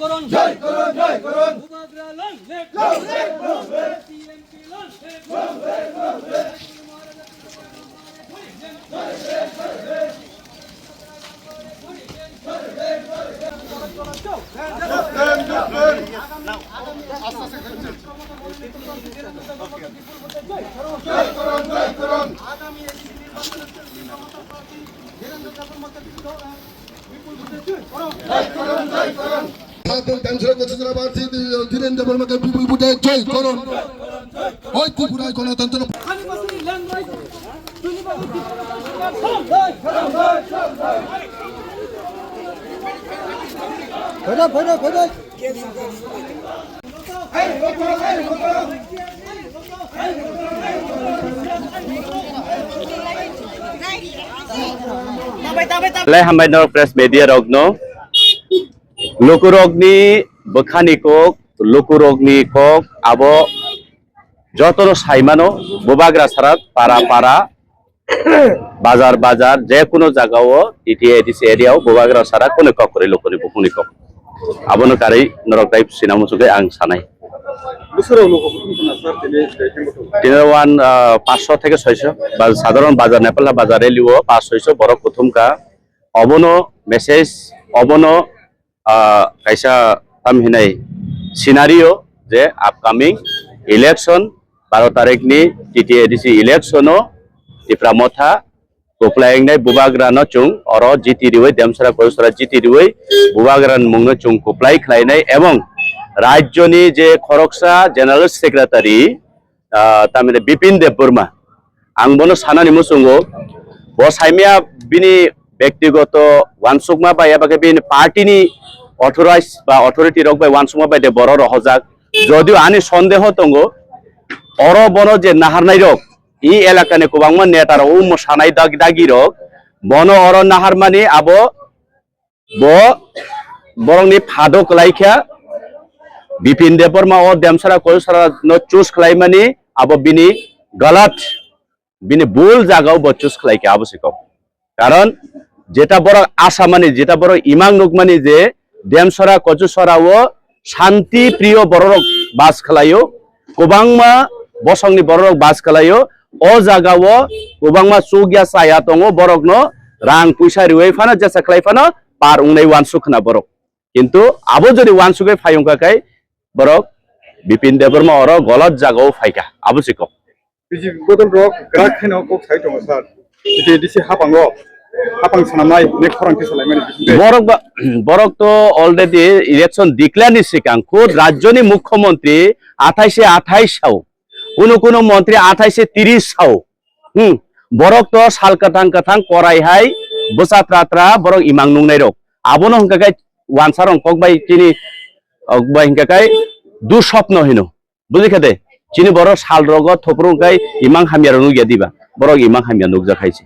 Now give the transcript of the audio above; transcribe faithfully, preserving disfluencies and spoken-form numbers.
জয় করুন, জয় করুন। বুবাগ্রা long live, long live, long live। TMC long live, long live। Dhirendra Debbarma ke bipul vote joi korun. Oi Tripura Ganatantro. Le hambai norok press media rokno. Lukurokni bwkhani kok, lukurokni kok abo jotono saimano, bubagra sara para para, bazar bazar, je kuno jagao, T T A D C area o bubagra sara kone kok kwrwi lukuni bukhukni kok. Abono karwi norok tai sinamo chugwi ang sanai. Bwswrok luku kuthum khna sir tini tei khe muthung? Tini wan, ah, paanch sho theke soi sho, ba-, sadharon bazar, Nepal bazar rally o paanch soi sho borok kuthum kha. Obono message, obono ah, kaisa tam hinai scenario je upcoming election baro tarikh ni T T A D C election o Tipra Motha kwplai wngnai bubagra no chwng oro jiti riwi Demsara Koisora jiti riwi bubagra ni mung no chwng kwplai khlai nai ebong rajyo ni je khoroksa general secretary ah, tamni Bipin Debbarma. Ang bono sanani muchungo, bo saimaya bini bektigoto wansukma bai eba khe bini party ni authorized ba authority rok bai wansukma bai de boro rohojak. Jodio ani sondeho tongo, oro bono je naharnai rok, i elaka ni kwbangma neta rok, o mwsanai dag-, dagi rok, bono oro naharmani abo Bo borokni phado kwlai kha, Bipin Debbarma o Demsara Koisora no choose khlaimani, abo bini galat, bini bul jagao bo choose khlai kha, abo se kok. Karon jeta borok asamani, jeta borok imang nukmani je Demsara Kochusora o shanti priyo bororok bas khlaio, kwbangma bosongni bororok bas khlaio. O jagao kwbangma chukya chaya tongo, borokno rang puisa riwi phano, jesa khlai phano par wngnai uansuk khna borok. Kintu abo jodi uansugwi phai wngkha khe borok Bipin Debbarma oro golot jagao phaikha, abo se kok. B J P bodol rok kwrak khaino kok sai tongo sir. T T A D C hapango, hapang sanamnai ne khorang khe salaimani bisingtwi. Borok ba, borok to already election declare ni sikang khud rajyoni mukhyamantri athai se athai sao, kuno kuno mantri athai se tris sao. Hmm. Borok to sal kwthang kwthang korai hai bwsa tra tra borok imang nungnai rok. Abono hwnkha khe uansarong kok bai chini, ok bai hwnkha khe duswapno hino. Bujikha de? Chini borok sal rogo thopro wngkha imang hamya rok nukya diba? Borok imang hamya nukjak hai se.